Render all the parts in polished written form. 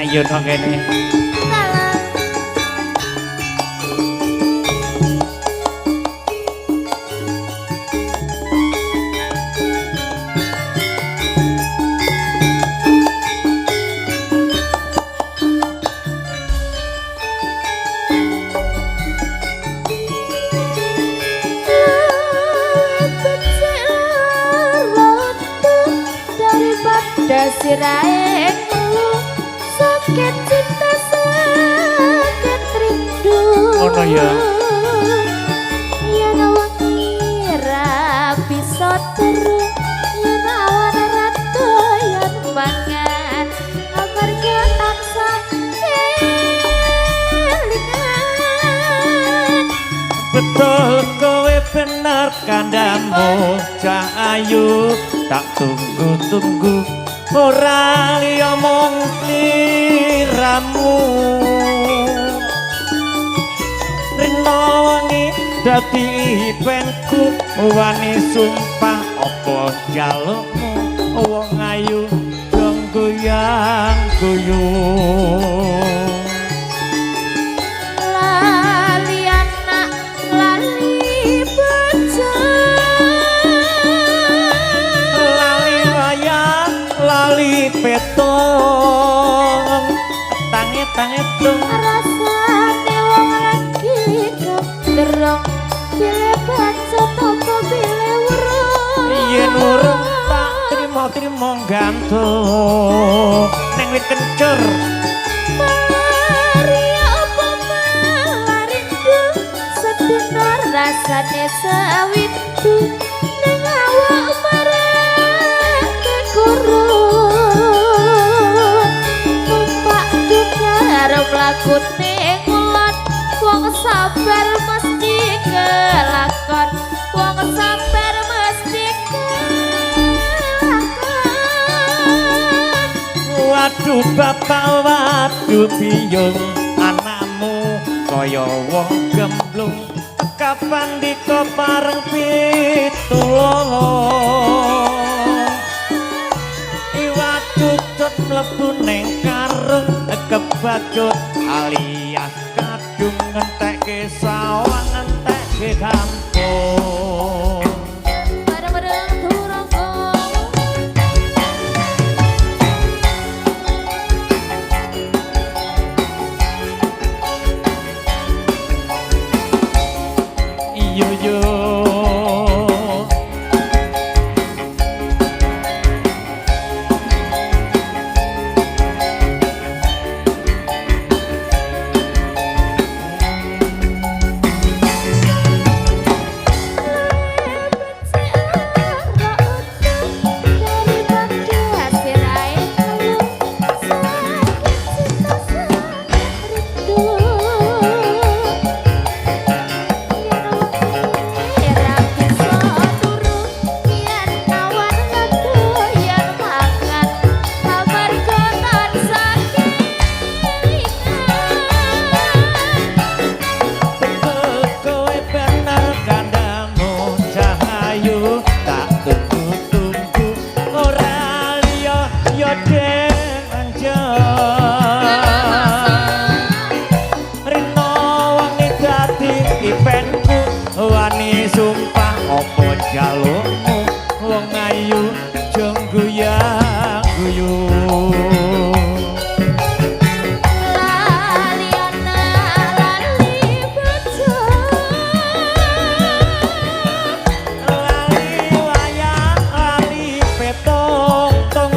Ayo nang kene. Salam. Daripada sirahe ngelu, sakit cinta sakit rindu. Ngono ya. Yen wengi ra bisa turu, yen awan ra doyan mangan, amarga tansah kelingan. Betul kowe bener kandhamu cah ayu, tak tunggu-tunggu ora liya mung sliramu. Rino wengi dadi ipenku, wani sumpah apa jalukmu, wong ayu jong goyang guyu. Lali anak lali bojo, lali wayah lali petung, tangi tangi tung. Rasane wong lagi gendrong, pilih bacot apa pilih wurung. Yen urung tak trimo-trimo gantung neng wit kencur. Malaria apa malah rindu, sedina rasane sawindu, neng awak marake guru. Numpak tukar mlaku ning ngulon, wong sabar mesti kelakon, wong sabar mesti kelakon. Waduh bapak, waduh biyung, anakmu kaya wong gemblung, kapan dika pareng pitulung. Iwak cucut mlebu ning karung, kebacut alias kadung, ngentekke sawah ngentekke kampung. Bareng-bareng turangga. Iyo yo. Betul kowe bener kandhamu cah ayu, tak tunggu-tunggu ora liya ya den anjen. Rino wengi dadi ipenku, wani sumpah apa jalukmu, wong ayu jong guyang guyu. Lali anak lali bojo, Lali wayah lali petung tung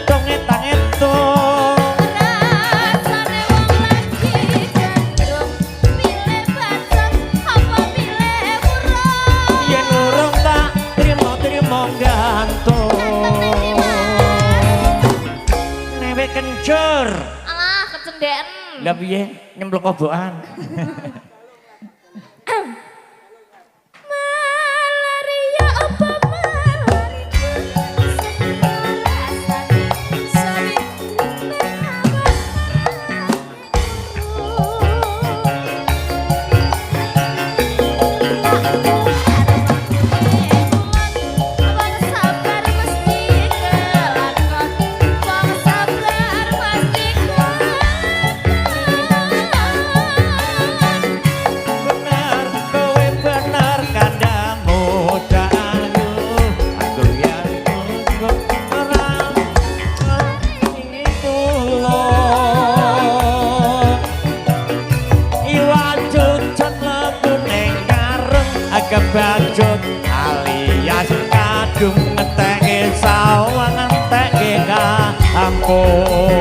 tonge tangetung. Rasane wong lagi gandrung, pilih bacot apa pilih wurung. Yen urung tak trimo-trimo gantung newe kencur. Alah kecendeken. Lah piye nyemplung kobokan. Malaria apa malah rindu, sedina rasane sawindu, neng awak Wong sabar mesti kelakon, wong sabar mesti kelakon. Kebacut alias kadung ngetekke sawang, ngetekke kampung.